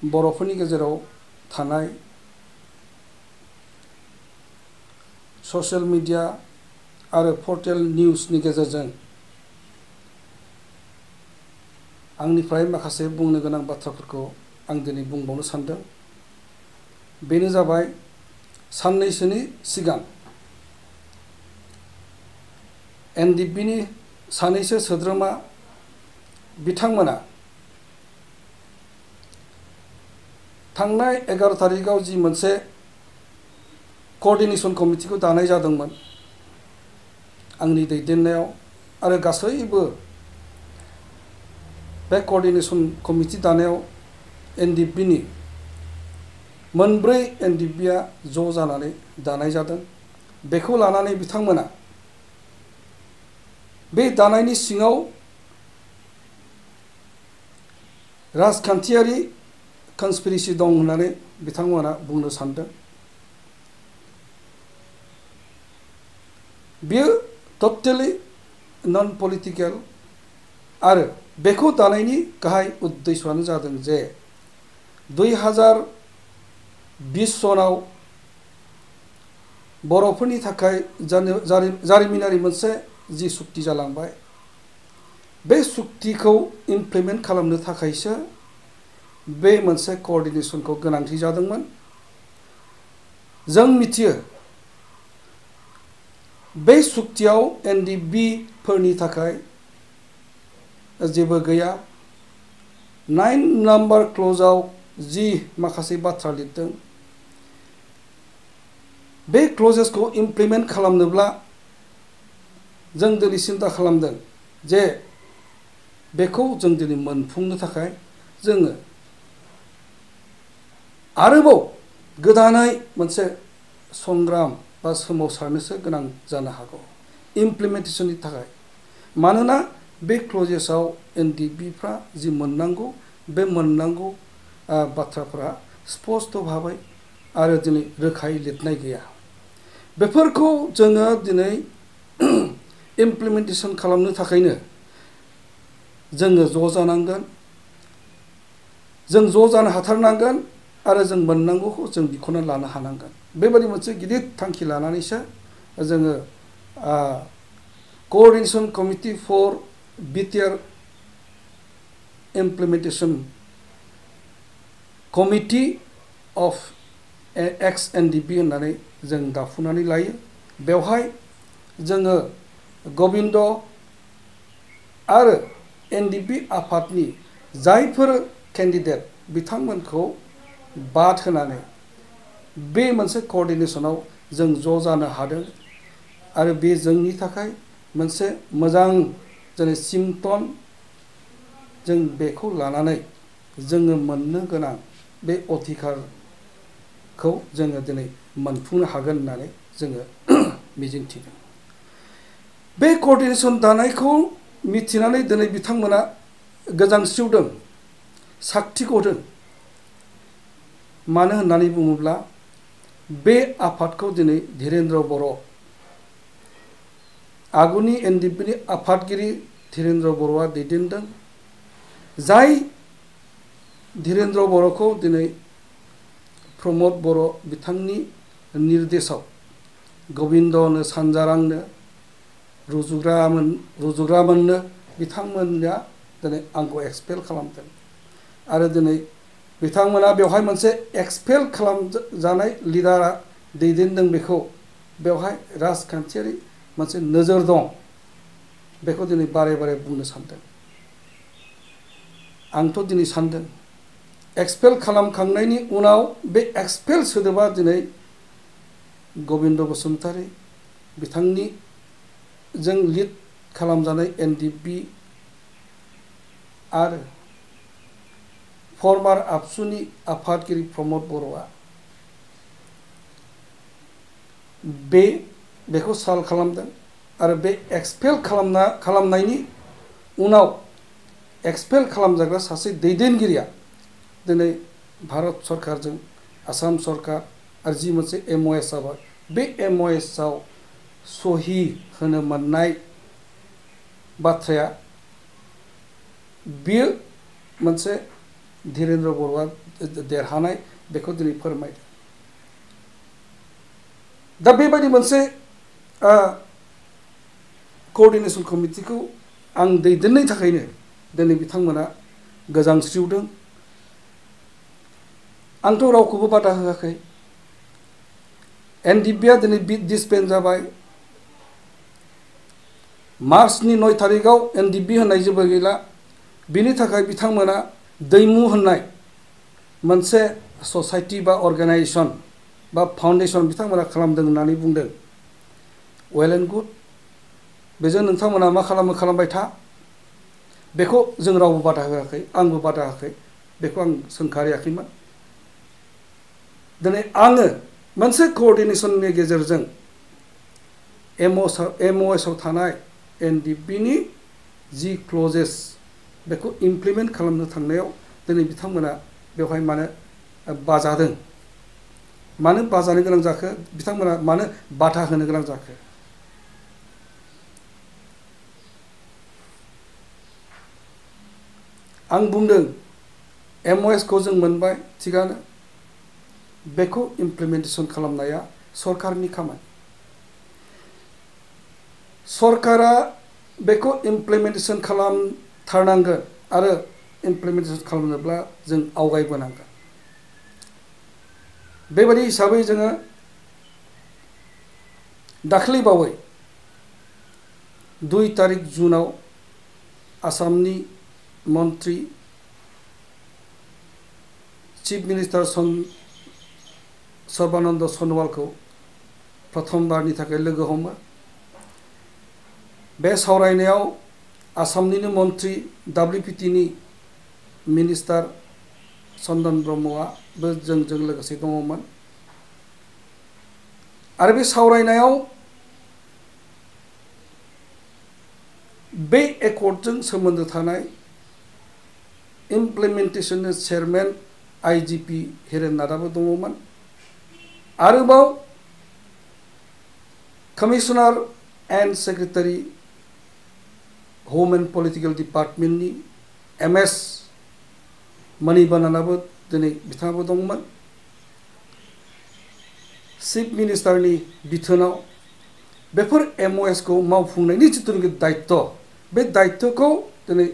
बर'फोरनि गेजेराव थानाय ससियेल मिडिया आरो पर्टेल निउसनि गेजेरजों आंनिफ्राय माखासे बुंनो गोनां बाथ्राफोरखौ आं दिनै बुंबावनो सानदों। बेनो जाबाय साननैसोनि सिगां एनडिएफबिनि सानैसो सोद्रोमा बिथांमोना थांनाय 11 थारिखआव जि मोनसे कोअर्डिनेशन कमिटिखौ दानाय जादोंमोन आंनि दैदेननायाव आरो गासैबो बे कोअर्डिनेशन कमिटि दानायाव एनडिएफबिनि मोनब्रै एनडिएफबिआ ज' जानानै दानाय जादों। बेखौ लानानै बिथांमोना बे दानायनि सिङाव राजखान्थियारि कनस्पिरेसि दं होननानै बिथांमोना बुंनो सानदों। बेयो टटेलि नन पलिटिकेल आरो बेखौ दानायनि गाहाय उद्देश्यआनो जादों जे 2020 सनाव बर'फोरनि थाखाय जारिमिनारि मोनसे जि सुक्ति जालांबाय बे सुक्तिखौ इमप्लिमेन्ट खालामनो थाखायसो बे मोनसे कोअर्डिनेशनखौ गोनांथि जादोंमोन। जों मिथियो बे सुक्तियाव एनडिएफबिफोरनि थाखाय जेबो गैया। 9 नम्बर क्ल'जआव जि माखासे बाथ्रा लिरदों बे क्ल'जेसखौ इमप्लिमेन्ट खालामनोब्ला जों दिनै सिन्था खालामदों जे बेखौ जों दिनै मोनफुंनो थाखाय जोङो आरोबाव गोदानै मोनसे संग्राम बा सोमावसारनोसो गोनां जानो हागौ इमप्लिमेन्टेसननि थाखाय। मानोना बे क्ल'जेसआव एनडिएफबिफ्रा जि मोननांगौ बे मोननांगौ बाथ्राफोरा स्पष्ट भाबै आरो दिनै रोखायै लिरनाय गैया। बेफोरखौ जोङो दिनै इमप्लिमेन्टेसन खालामनो थाखायनो जोङो ज' जानांगोन। जों ज' जानो हाथारनांगोन आरो जों मोननांगौखौ जों बिख'ना लानो हानांगोन। बेबायदि मोनसे गिदिर थांखि लानानैसो जोङो coordination committee for BTR implementation committee of ex NDFB होननानै जों दाफुंनानै लायो। बेवहाय जोङो गबिन्द आरो एनडिएफबि आफादनि जायफोर केन्डिडेट बिथांमोनखौ बाद होनानै बे मोनसे कोअर्डिनेशनाव जों ज' जानो हादों आरो बे जोंनि थाखाय मोनसे मोजां जेरै सिम्पटम। जों बेखौ लानानै जोङो मोननो गोनां बे अधिकारखौ जोङो दिनै मोनफुंनो हागोन होननानै जोङो मिजिंथिदों। बे कोअर्डिनेशन दानायखौ मिथिनानै दिनै बिथांमोना गोजांस्रिवदों, साखिखौ होदों। मानो होननानै बुङोब्ला बे आफादखौ दिनै धीरेन्द्र बर' आगुनि एनडिएफबिनि आफादगिरि धीरेन्द्र बर'आ दैदेनदों। जाय धीरेन्द्र बर'खौ दिनै प्रमद बर' बिथांनि निर्देशआव गबिन्दनो सानजारांनो रुजुग्रामोननो बिथांमोना दिनै आंखौ एक्सपेल खालामदों आरो दिनै बिथांमोना बेवहाय मोनसे एक्सपेल खालामजानाय लिडारा दैदेनदों। बेखौ बेवहाय राजखान्थियारि मोनसे नोजोर दं। बेखौ दिनै बारे बारे बुंनो सानदों। आंथ' दिनै सानदों एक्सपेल खालामखांनायनि उनाव बे एक्सपेल सोदोबा दिनै गबिन्द बसुमतारी बिथांनि जों लिड खालामजानाय एनडिएफबि आरो फर्मार आबसुनि आफादगिरि प्रमद बर'आ बेखौ साल खालामदों आरो बे एक्सपेल खालामनायनि उनाव एक्सपेल खालामजाग्रा सासे दैदेनगिरिया दिनै भारत सरकारजों आसाम सरकार आरो जि मोनसे एमअएस जाबाय बे एमअएसआव सहि होनो मोननाय बाथ्राया बेयो मोनसे धीरेन्द्र बर'आ देरहानाय बेखौ दिनै फोरमायदों। दा बेबायदि मोनसे कोअर्डिनेशन कमिटिखौ आं दैदेननायनि थाखायनो दिनै बिथांमोना गोजांस्रिउदों। आंथ' रावखौबो बादा होआखै। एनडिपिआ दिनै डिसबेन्ड जाबाय। मार्चनि 9 थारिखआव एनडिपि होननाय जेबो गैला। बिनि थाखाय बिथांमोना दैमु होननाय मोनसे ससाइटि बा अर्गानाइजेसन बा फाउन्डेसन बिथांमोना खालामदों होननानै बुंदों। Well and good. बेजों नोंथांमोना मा खालामो खालामबाय था। बेखौ जों रावबो बादा होआखै, आंबो बादा होआखै। बेखौ आं सोंखारियाखैमोन। दिनै आङो मोनसे कोअर्डिनेशननि गेजेरजों एमअएसआव थानाय एनडिपिनि जि क्लजेस बेखौ इमप्लिमेन्ट खालामनो थांनायाव दिनै बिथांमोना बेवहाय मानो बाजादों, मानो बाजानो गोनां जाखो, बिथांमोना मानो बाधा होनो गोनां जाखो? आं बुंदों एमअएसखौ जों मोनबाय थिगानो, बेखौ इमप्लिमेन्टेसन खालामनाया सरकारनि खामानि। सरकारा बेखौ इमप्लिमेन्टेसन खालामथारनांगोन आरो इमप्लिमेन्टेसन खालामनोब्ला जों आवगायबोनांगोन। बेबायदि हिसाबै जोङो दाख्लैबावै 2 तारिख जुनाव आसामनि मन्त्रि चिफ मिनिस्टार सर्बानन्द सन'वालखौ प्रथमबारनि थाखाय लोगो हमो। बे सावरायनायाव आसामनिनो मन्त्रि WPTनि मिनिस्टार चन्दन ब्रह्मआबो जोंजों लोगोसे दङमोन। आरो बे सावरायनायाव बे एकर्डजों सोमोन्दो थानाय इमप्लिमेन्टेसननि चेयारमेन IGP हिरेन नाथआबो दङमोन। आरोबाव commissioner and secretary home and political डिपार्टमेन्टनि MS मणिबन्ननाबो दिनै बिथाङाबो दंमोन। चिफ मिनिस्टारनि बिथोनाव बेफोर MOSखौ मावफुंनायनि जिथुनाखि दायित्व, बे दायित्वखौ दिनै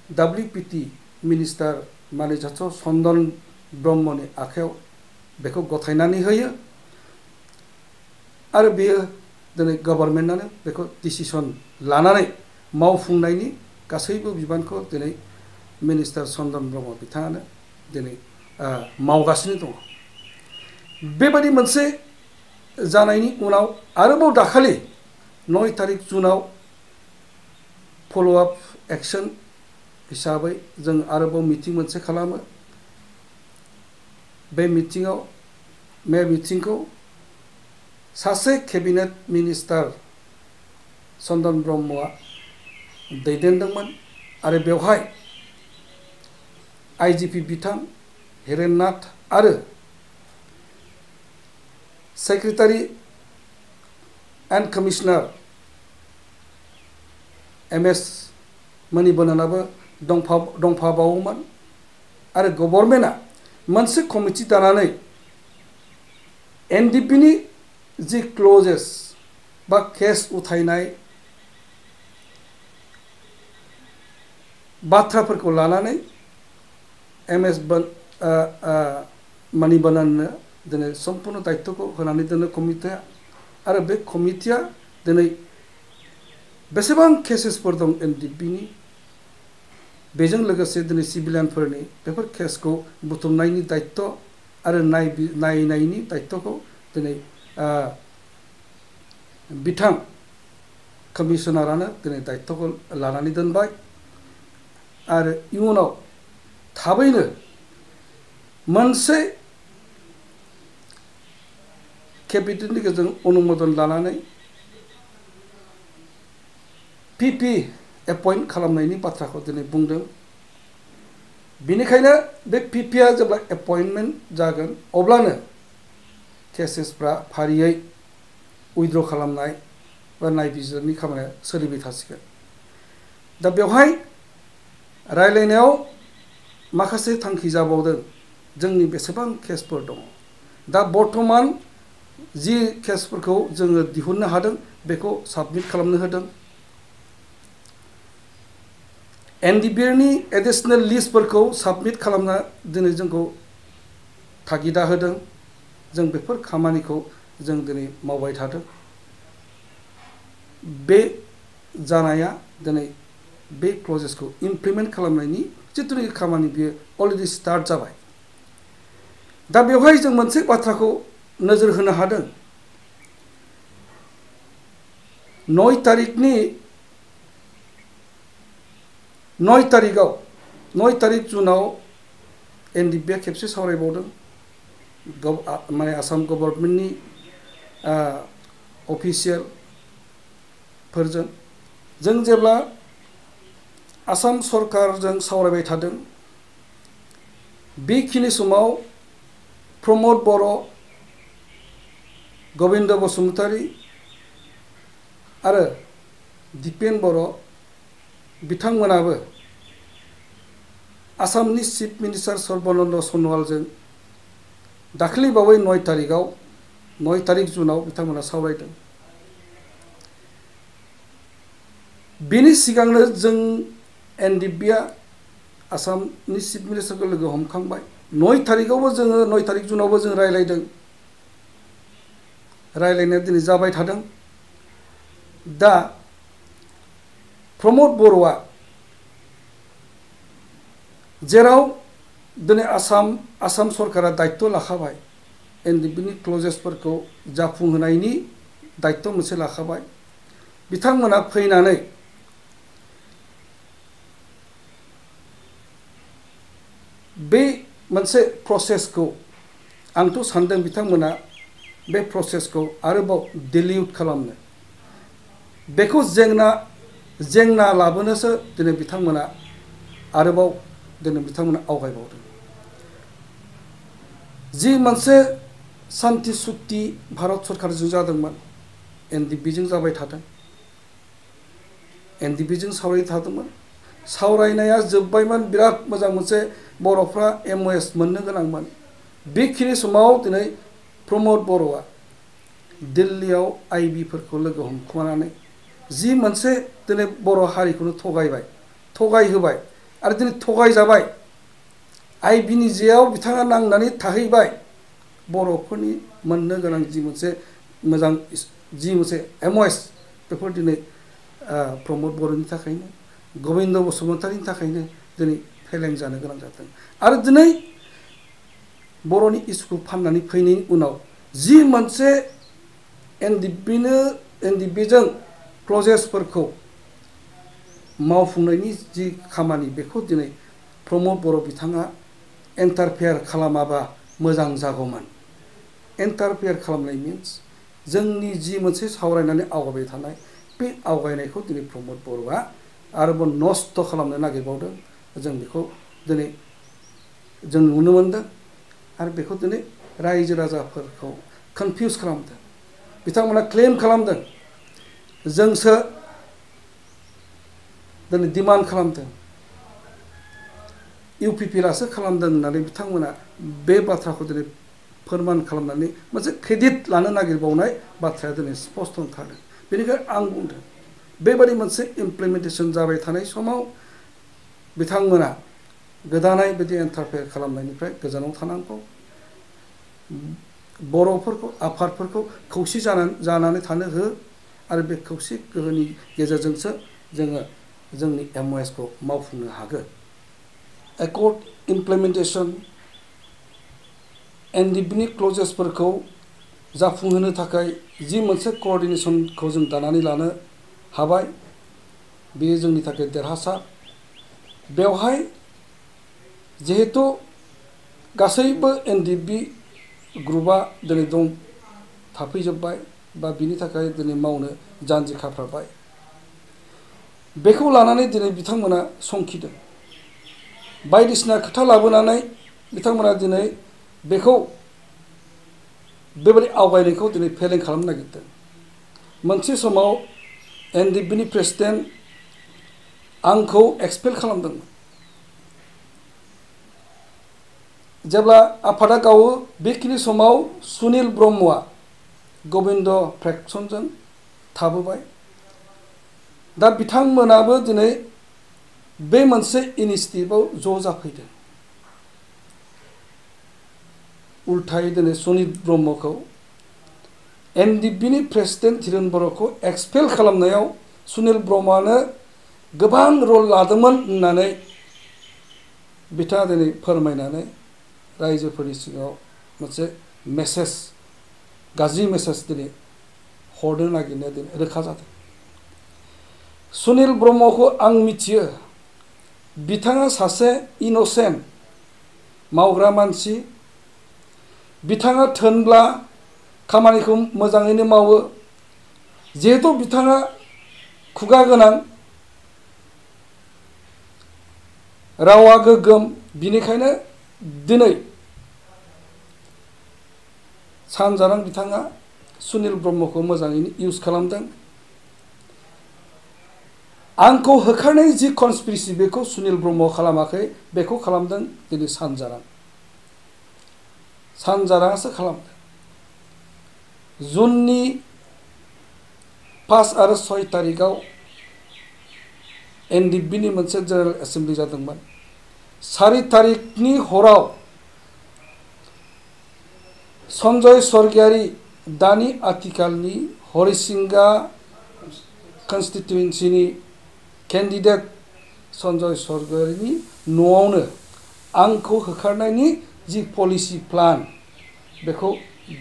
WPT मिनिस्टार मानिजाथ चन्दन ब्रह्मनि आखायाव बेखौ गथायनानै होयो। आरो बेयो दिनै गभर्नमेन्टआनो बेखौ डिसिसन लानानै मावफुंनायनि गासैबो बिबानखौ दिनै मिनिस्टार चन्दन ब्रह्म बिथाङानो दिनै मावगासिनो दङ। बेबायदि मोनसे जानायनि उनाव आरोबाव दाखालि 9 तारिख जुनाव फल'आप एक्सन हिसाबै जों आरोबाव मिटिं मोनसे खालामो। बे मिटिंखौ सासे केबिनेट मिनिस्टार चन्दन ब्रह्मआ दैदेनदोंमोन। आरो बेवहाय IGP बिथां हिरेन नाथ आरो सेक्रेटारि एन्ड कमिशनार MS मणिबन्ननाबो दंफाबावोमोन। आरो गभर्नमेन्टआ मोनसे कमिटि दानानै NDPनि जि क्लजेस बा केस उथायनाय बाथ्राफोरखौ लानानै MS मणिबन्नननो दिनै सम्पूर्ण दायित्वखौ होनानै दोनो कमिटिया। आरो बे कमिटिया दिनै बेसेबां केसेसफोर दं NDPनि, बेजों लोगोसे दिनै सिभिलियानफोरनि बेफोर केसखौ बुथुमनायनि दायित्व आरो नायनायनि दायित्वखौ दिनै बिथां कमिशनारानो दिनै दायित्वखौ लानानै दोनबाय। आरो इयुनाव थाबैनो मोनसे केबिनेटनि गेजेरजों अनुमोदन लानानै PP एपइन्ट खालामनायनि बाथ्राखौ दिनै बुंदों। बेनिखायनो बे PPआ जेब्ला एपइन्टमेन्ट जागोन अब्लानो केसेसफ्रा फारियै उइथड्र खालामनाय बा नायबिजिरनि खामानिया सोलिबाय थासिगोन। दा बेवहाय रायलायनायाव माखासे थांखि जाबावदों जोंनि बेसेबां केसफोर दङ दा बर्तमान जि केसफोरखौ जोङो दिहुननो हादों बेखौ साबमिट खालामनो होदों एनडिबिनि एडिशनेल लिस्टफोरखौ साबमिट खालामना दिनै जोंखौ थागिदा होदों जों बेफोर खामानिखौ जों दिनै मावबाय थादों बे जानाया दिनै बे प्रसेसखौ इमप्लिमेन्ट खालामनायनि जिथुनिखि खामानि बेयो अलरेडि स्टार्ट जाबाय दा बेवहाय जों मोनसे बाथ्राखौ नोजोर होनो हादों 9 तारिख जुनाव एनडिबिआ खेबसे सावरायबावदों माने आसाम गभर्नमेन्टनि अफिसियेलफोरजों जों जेब्ला आसाम सरकारजों सावरायबाय थादों बेखिनि समाव प्रमद बर' गबिन्द बसुमतारी आरो दिपेन बर' बिथांमोनाबो आसामनि चिफ मिनिस्टार सर्बानन्द सन'वालजों दाख्लैबावै 9 तारिख जुनाव बिथांमोना सावरायदों बेनि सिगांनो जों एनडिबिआ आसामनि चिफ मिनिस्टारखौ लोगो हमखांबाय 9 तारिखआवबो जोङो 9 तारिख जुनावबो जों रायलायदों रायलायनाया दिनै जाबाय थादों दा प्रमद बर'आ जेराव दिनै आसाम सरकारा दायित्व लाखाबाय एनडिबिनि क्लजेसफोरखौ जाफुंहोनायनि दायित्व मोनसे लाखाबाय बिथांमोना फैनानै बे मोनसे प्रसेसखौ आंथ' सानदों बिथांमोना बे प्रसेसखौ आरोबाव दिलिउट खालामनो बेखौ जेंना लाबोनोसो दिनै बिथांमोना आरोबाव दिनै बिथांमोना आवगायबावदों जि मोनसे सान्ति सुक्ति भारत सरकारजों जादोंमोन एनडिबिजों जाबाय थादों एनडिबिजों सावरायबाय थादोंमोन सावरायनाया जोब्बायमोन बिराद मोजां मोनसे बर'फ्रा MOS मोननो गोनांमोन बेखिनि समाव दिनै प्रमद बर'आ दिल्लीयाव आइबिफोरखौ लोगो हमखुमानानै जि मोनसे दिनै बर' हारिखौनो थगायहोबाय आरो दिनै थगायजाबाय आइबिनि जेयाव बिथाङा नांनानै थाहैबाय बर'फोरनि मोननो गोनां जि मोनसे मोजां जि मोनसे MOS बेफोर दिनै प्रमद बर'नि थाखायनो गबिन्द बसुमतारीनि थाखायनो दिनै फेलें जानो गोनां जादों आरो दिनै बर'नि इस्युखौ फाननानै फैनायनि उनाव जि मोनसे एनडिबिजों प्रजेक्टफोरखौ मावफुंनायनि जि खामानि बेखौ दिनै प्रमद बर' बिथाङा इन्टारफेयार खालामाबा मोजां जागौमोन इन्टारफेयार खालामनाय मिन्स जोंनि जि मोनसे सावरायनानै आवगायबाय थानाय बे आवगायनायखौ दिनै प्रमद बर'आ आरोबाव नस्थ' खालामनो नागिरबावदों जों बेखौ दिनै जों नुनो मोनदों आरो बेखौ दिनै रायजो राजाफोरखौ कनफिउस खालामदों बिथांमोना क्लेम खालामदों जोंसो दिनै डिमान्ड खालामदों UPPआसो खालामदों होननानै बिथांमोना बे बाथ्राखौ दिनै फोरमान खालामनानै मोनसे क्रेडिट लानो नागिरबावनाय बाथ्राया दिनै स्पष्ट ओंखारदों बेनिखायनो आं बुंदों बेबादि मोनसे इमप्लिमेन्टेसन जाबाय थानाय समाव बिथांमोना गोदानै बिदि इन्टारफेयार खालामनायनिफ्राय गोजानाव थानांगौ बर'फोरखौ आफादफोरखौ खौसे जानानै थानो हो आरो बे खौसे गोहोनि गेजेरजोंसो जोङो जोंनि MOSखौ मावफुंनो हागोन एकर्ड इमप्लिमेन्टेसन एनडिबिनि क्लजेसफोरखौ जाफुंहोनो थाखाय जि मोनसे कअर्डिनेसनखौ जों दानानै लानो हाबाय बेयो जोंनि थाखाय देरहासार बेवहाय जिहेतु गासैबो एनडिबि ग्रुपआ दिनै दं थाफैजोब्बाय बा बिनि थाखाय दिनै मावनो जानजि खाफ्राबाय बेखौ लानानै दिनै बिथांमोना संखिदों बायदिसिना खोथा लाबोनानै बिथांमोना दिनै बेखौ बेबायदि आवगायनायखौ दिनै फेलें खालामनो नागिरदों मोनसे समाव एनडिबिनि प्रेसिडेन्ट आंखौ एक्सपेल खालामदोंमोन जेब्ला आफादा गावो बेखिनि समाव सुनिल ब्रह्मआ गोविंद फ्रेक्सनजों थाबोबाय दा बिथांमोनाबो दिनै बे मोनसे इनिशिएटिभआव ज' जाफैदों उल्थायै दिनै सुनिल ब्रह्मखौ एनडिपिनि प्रेसिडेन्ट धीरेन बर'खौ एक्सपेल खालामनायाव सुनिल ब्रह्मआनो गोबां रल लादोंमोन होननानै बिथाङा दिनै फोरमायनानै रायजोफोरनि सिगाङाव मोनसे मेसेज गाज्रि मेसेज दिनै हरनो नागिरनाया दिनै रोखा जादों सुनिल ब्रह्मखौ आं मिथियो बिथाङा सासे इनोसेन्ट मावग्रा मानसि बिथाङा थोनब्ला खामानिखौ मोजाङैनो मावो जिहेतु बिथाङा खुगा गोनां रावा गोग्गोम बिनिखायनो दिनै सानजारां बिथाङा सुनिल ब्रह्मखौ मोजाङैनो इउज खालामदों आंखौ होखारनाय जि कनस्पिरेसि बेखौ सुनिल ब्रह्म खालामाखै बेखौ खालामदों दिनै सानजाराङासो खालामदों जुननि 5 आरो 6 तारिखआव एनडिपिनि मोनसे जेनेरेल एसेम्बलि जादोंमोन 4 तारिखनि हराव सन्जय सरगियारि दानि आथिखालनि हरिसिंगा कन्स्टिटुएन्सिनि कैंडिडेट सन्जय सरगियारिनि न'आवनो आंखौ होखारनायनि जि पलिसि प्लान बेखौ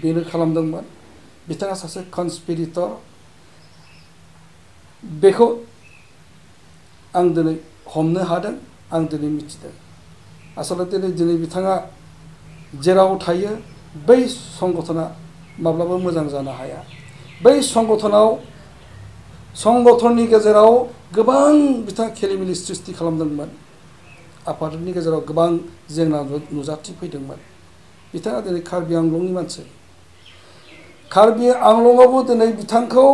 बेनो खालामदोंमोन बिथाङा सासे कन्सपिरेटर बेखौ आं दिनै हमनो हादों आं दिनै मिथिदों आसलते दिनै बिथाङा जेराव थायो बै संगठना माब्लाबा मोजां जानो हाया बै संगठननि गेजेराव गोबां बिथाङा खेलिमेलि सृष्टि खालामदोंमोन आफादनि गेजेराव गोबां जेंना नुजाथिफैदोंमोन बिथाङा दिनै कार्बि आंलंनि मानसि कार्बि आंलंआवबो दिनै बिथांखौ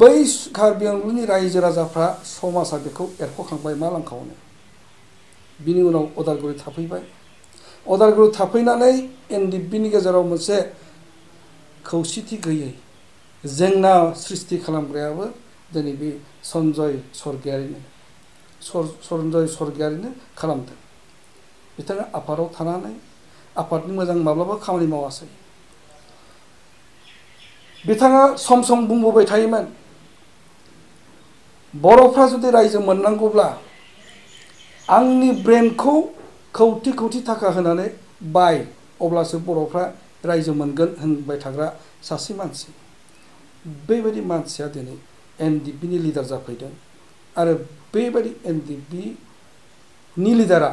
बै कार्बि आंलंनि रायजो राजाफ्रा समाजा बेखौ एरख'खांबाय मा लांखावनो बिनि उनाव अदालगुरि थाफैबाय अदालगुरि थाफैनानै एनडिपिनि गेजेराव मोनसे खौसेथि गैयै जेंना सृष्टि खालामग्रायाबो दिनै बे सन्जय सरगियारिनो खालामदों बिथाङा आफादाव थानानै आफादनि मोजां माब्लाबा खामानि मावासै बिथाङा सम सम बुंबोबाय थायोमोन बर'फ्रा जुदि रायजो मोननांगौब्ला आंनि ब्रेनखौ खौटि खौटि थाखा होनानै बाय अब्लासो बर'फ्रा रायजो मोनगोन होनबाय थाग्रा सासे मानसि बेबायदि मानसिया दिनै एनडिपिनि लिडार जाफैदों आरो बेबायदि एनडिपिनि लिडारा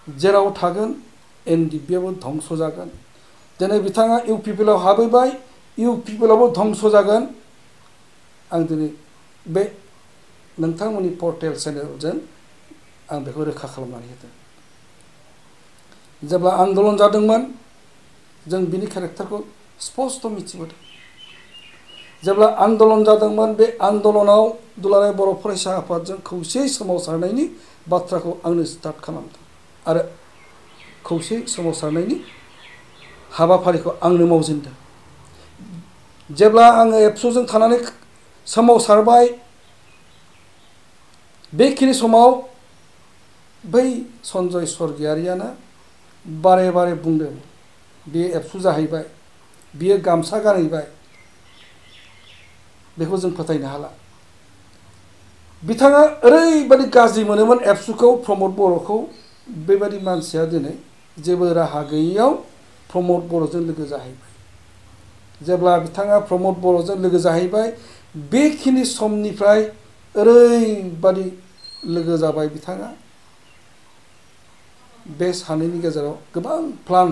जेराव थागोन एनडिपिआबो धंस जागोन दिनै बिथाङा इउपिपिएलआव हाबहैबाय इउपिपिएलआवबो धंस जागोन आं दिनै बे नोंथांमोननि पर्टेल चेनेलजों आं बेखौ रोखा खालामनानै होदों जेब्ला आन्दलन जादोंमोन जों बिनि केरेक्टारखौ स्पष्ट मिथिबोदों जेब्ला आन्दलन जादोंमोन बे आन्दलनाव दुलाराय बर' फरायसा आफादजों खौसेयै सोमावसारनायनि बाथ्राखौ आंनो स्टार्ट खालामदों आरो खौसेयै सोमावसारनायनि हाबाफारिखौ आंनो मावजेनदों जेब्ला आङो एबसुजों थानानै सोमावसारबाय बेखिनि समाव बै सन्जय सरगियारियानो बारे बारे बुंदों बियो एबसु जाहैबाय बियो गामसा गानहैबाय बेखौ जों फोथायनो हाला बिथाङा ओरैबायदि गाज्रि मोनोमोन एबसुखौ प्रमद बर'खौ बेबायदि मानसिया दिनै जेबो राहा गैयैयाव प्रमद बर'जों लोगो जाहैबाय जेब्ला बिथाङा प्रमद बर'जों लोगो जाहैबाय बेखिनि समनिफ्राय ओरैबादि लोगो जाबाय बिथाङा बे सानैनि गेजेराव गोबां प्लान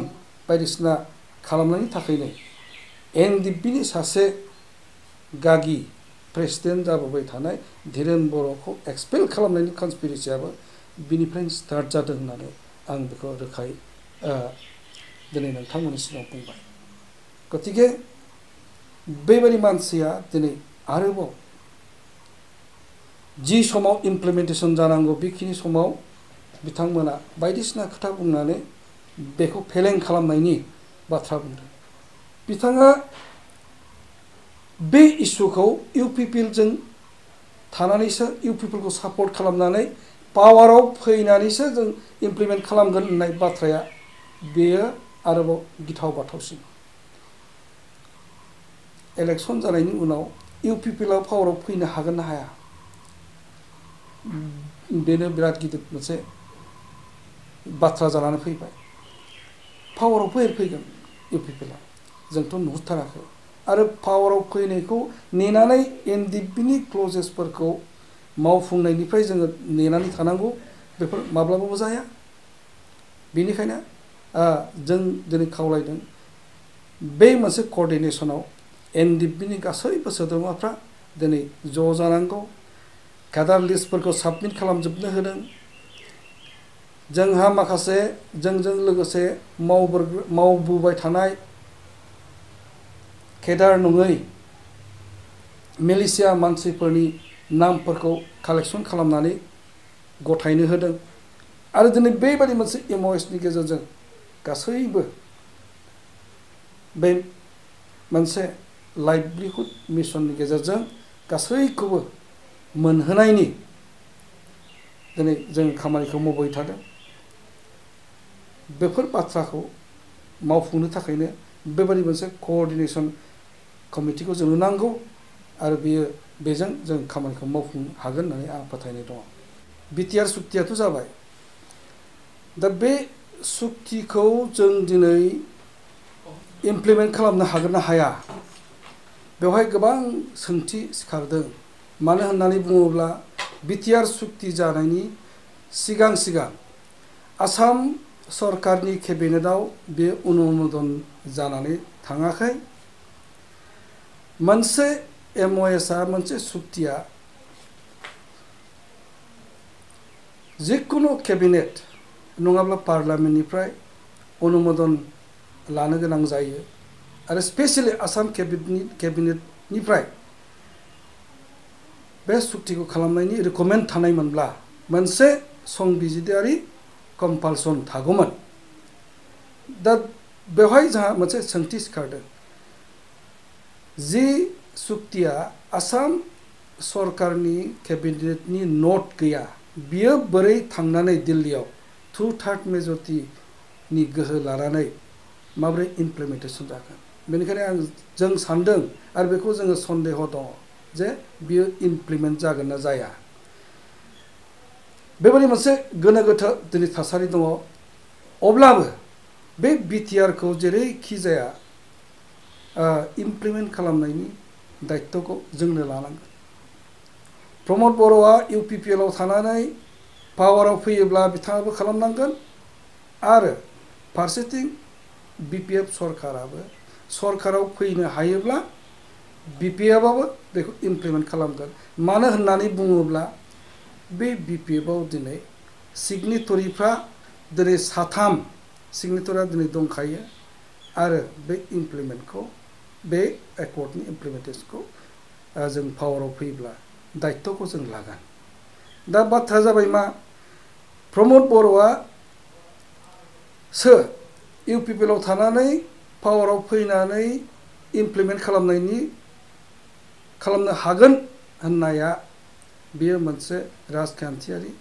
बायदिसिना खालामनायनि थाखायनो एनडिपिनि सासे गागि प्रेसिडेन्ट जाबोबाय थानाय धीरेन बर'खौ एक्सपेल खालामनायनि कनस्पिरेसियाबो बिनिफ्रायनो स्टार्ट जादों होननानै आं बेखौ रोखायै दिनै नोंथांमोननि सिगाङाव बुंबाय गतिके बेबायदि मानसिया दिनै आरोबाव जि समाव इमप्लिमेन्टेसन जानांगौ बेखिनि समाव बिथांमोना बायदिसिना खोथा बुंनानै बेखौ फेलें खालामनायनि बाथ्रा बुंदों। बिथाङा बे इस्युखौ इउपिपिएलजों थानानैसो इउपिपिएलखौ सापर्ट खालामनानै पावाराव फैनानैसो जों इमप्लिमेन्ट खालामगोन होननाय बाथ्राया बेयो आरोबाव गिथाव बाथावसिन। इलेक्सन जानायनि उनाव इउपिपिएलआ पावाराव फैनो हागोन ना हाया, बेनो बिराद गिदिर मोनसे बाथ्रा जानानै फैबाय। पावाराव फैगोन इउपिपिएलआ, जोंथ' नुहुरथाराखै। आरो पावाराव फैनायखौ नेनानै एनडिएफबिनि क्लजेसफोरखौ मावफुंनायनिफ्राय जोङो नेनानै थानांगौ, बेफोर माब्लाबाबो जाया। बेनिखायनो जों दिनै खावलायदों बे मोनसे कअर्डिनेसनाव एनडिएफबिनि गासैबो सोद्रोमाफ्रा दिनै ज' जानांगौ। केडार लिस्टफोरखौ साबमिट खालामजोबनो होदों। जोंहा माखासे जोंजों लोगोसे मावबोबाय थानाय केडार नङै मिलिशिया मानसिफोरनि नामफोरखौ कालेक्सन खालामनानै गथायनो होदों। आरो दिनै बेबायदि मोनसे एमअएसनि गेजेरजों गासैबो बे मोनसे लाइभलिहुड मिशननि गेजेरजों गासैखौबो मोनहोनायनि दिनै जों खामानिखौ मावबाय थादों। बेफोर बाथ्राखौ मावफुंनो थाखायनो बेबायदि मोनसे कअर्डिनेसन कमिटिखौ जोंनो नांगौ। आरो बेजों जों खामानिखौ मावफुंनो हागोन होननानै आं फोथायनाय दङ। बिटिआर सुक्तियाथ' जाबाय। दा बे सुक्तिखौ जों दिनै इमप्लिमेन्ट खालामनो हागोन ना हाया, बेवहाय गोबां सोंथि सिखारदों। मानो होननानै बुङोब्ला बिटिआर सुक्ति जानायनि सिगां आसाम सरकारनि केबिनेटआव बे अनुमोदन जानानै थाङाखै। मोनसे एमअएसआ मोनसे सुक्तिया जिखुनु केबिनेट नङाब्ला पार्लियामेन्टनिफ्राय अनुमोदन लानो गोनां जायो। आरो स्पेसियेलि आसाम केबिनेटनिफ्राय बे सुक्तिखौ खालामनायनि रेकमेन्ड थानायमोनब्ला मोनसे संबिजिदारि कम्पालसन थागौमोन। दा बेवहाय जोंहा मोनसे सोंथि सिखारदों। जि सुक्तिया आसाम सरकारनि केबिनेटनि नट गैया, बियो बोरै थांनानै दिल्लीयाव 2/3 मेजरिटिनि गोहो लानानै माबोरै इमप्लिमेन्टेसन जागोन। बेनिखायनो जों सानदों आरो बेखौ जोङो सन्देह दङ जे बियो इमप्लिमेन्ट जागोन ना जाया। बेबायदि मोनसे गोनो गोथो दिनै थासारि दङ। अब्लाबो बे बिटिआरखौ जेरैखि जाया इमप्लिमेन्ट खालामनायनि दायित्वखौ जोंनो लानांगोन। प्रमद बर'आ इउपिपिएलआव थानानै पावाराव फैयोब्ला बिथाङाबो खालामनांगोन। आरो फारसेथिं बिपिएफ सरकाराबो सरकाराव फैनो हायोब्ला बिपिएफआबो बेखौ इमप्लिमेन्ट खालामगोन। मानो होननानै बुङोब्ला बे बिपिएफआव दिनै सिगनेटरिफ्रा दिनै 3 सिगनेटरिया दिनै दंखायो। आरो बे इमप्लिमेन्टखौ बे एकर्डनि इमप्लिमेन्टेसनखौ जों पावाराव फैयोब्ला दायित्वखौ जों लागोन। दा बाथ्राया जाबाय मा, प्रमद बर'आसो इउपिपिएलआव थानानै पावाराव फैनानै इमप्लिमेन्ट खालामनो हागोन होननाया बेयो मोनसे राजखान्थियारि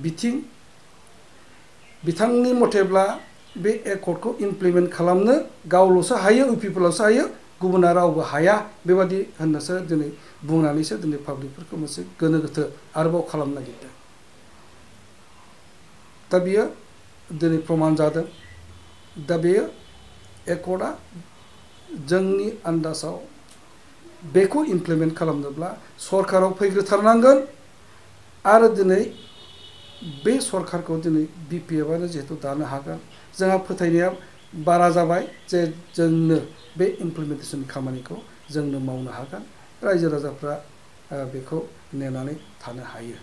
बिथिं। बिथांनि मथेब्ला बे एकर्डखौ इमप्लिमेन्ट खालामनो गावल'सो हायो, इउपिपिएलआवसो हायो, गुबुना रावबो हाया, बेबादि होननासो दिनै बुंनानैसो दिनै पाब्लिकफोरखौ मोनसे गोनो गोथो आरोबाव खालामनो नागिरदों। दा बियो दिनै प्रमान जादों। दा बेयो एकर्डआ जोंनि आन्दाजाव बेखौ इमप्लिमेन्ट खालामनोब्ला सरकाराव फैग्रोथारनांगोन। आरो दिनै बे सरकारखौ दिनै बिपिएफआनो जिहेतु दानो हागोन, जोंहा फोथायनाया बारा जाबाय जे जोंनो बे इमप्लिमेन्टेसन खामानिखौ जोंनो मावनो हागोन। रायजो राजाफ्रा बेखौ नेनानै थानो हायो।